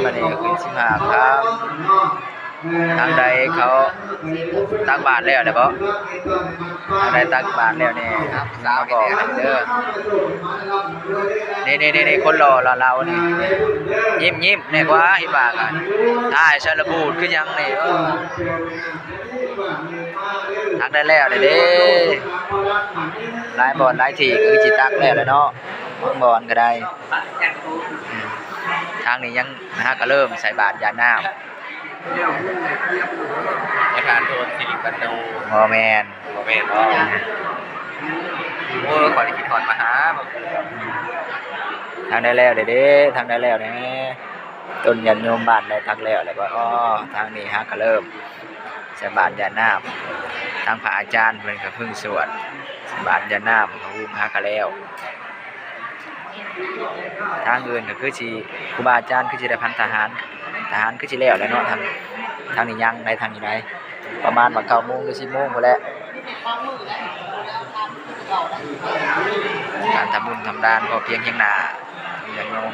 ບັດນີ້ກໍຂຶ້ນສິບຫ້າຄ່ຳ. ທາງໃດເຂົາຕັກບາດແລ້ວແລ້ວບໍ່? ທາງໃດຕັກບາດແລ້ວແດ່ ມາບອກກັນເດີ. ນີ້ໆໆ ຄົນຫຼໍ່ລາວນີ້ ຍິ້ມໆ ແນ່ກວ່າ ເຫັນວ່າກັນ ຖ່າຍໃສ່ລະບູດຄືຫຍັງນີ້. ເອີ ຕັກໄດ້ແລ້ວເດ້ ຫຼາຍບ່ອນຫຼາຍທີ່ຄືຊິຕັກແລ້ວແຫຼະເນາະ ບາງບ່ອນກໍໄດ້. ທາງນີ້ຍັງຫາກະເລີ່ມໃສ່ບາດຢາດນ້ຳ. ປະທານໂທນສິລິປັນໂນ. ບໍ່ແມ່ນ ບໍ່ແມ່ນບໍ່? ໂອ້ຍ ຂ້ອຍຄິດຮອດມະຫາ. ທາງໃດແລ້ວເດ້ ທາງໃດແລ້ວແດ່? ຕົ້ນຍາດໂຍມບ້ານໃດຕັກແລ້ວແລ້ວບໍ່? ອໍ ທາງນີ້ຫາກະເລີ່ມໃສ່ບາດຢາດນ້ຳ. ທາງພະອາຈານເພິ່ນກະເພິ່ງສວດບາດຢາດນ້ຳ ພະຫຸມຫາກະແລ້ວ. ທາງອື່ນກໍຄືຊິ ຄູບາອາຈານຄືຊິໄດ້ພັນທະຫານ ທະຫານຄືຊິແລ້ວແລ້ວເນາະ. ທາງ ທາງນີ້ຍັງໄດ໋ ທາງນີ້ໄດ໋ ປະມານວ່າເກົ້າໂມງຫຼືສິບໂມງພຸ້ນແຫຼະ. ການທຳບຸນທຳທານພໍພຽງຮຽງໜ້າ ຍາດໂຍມ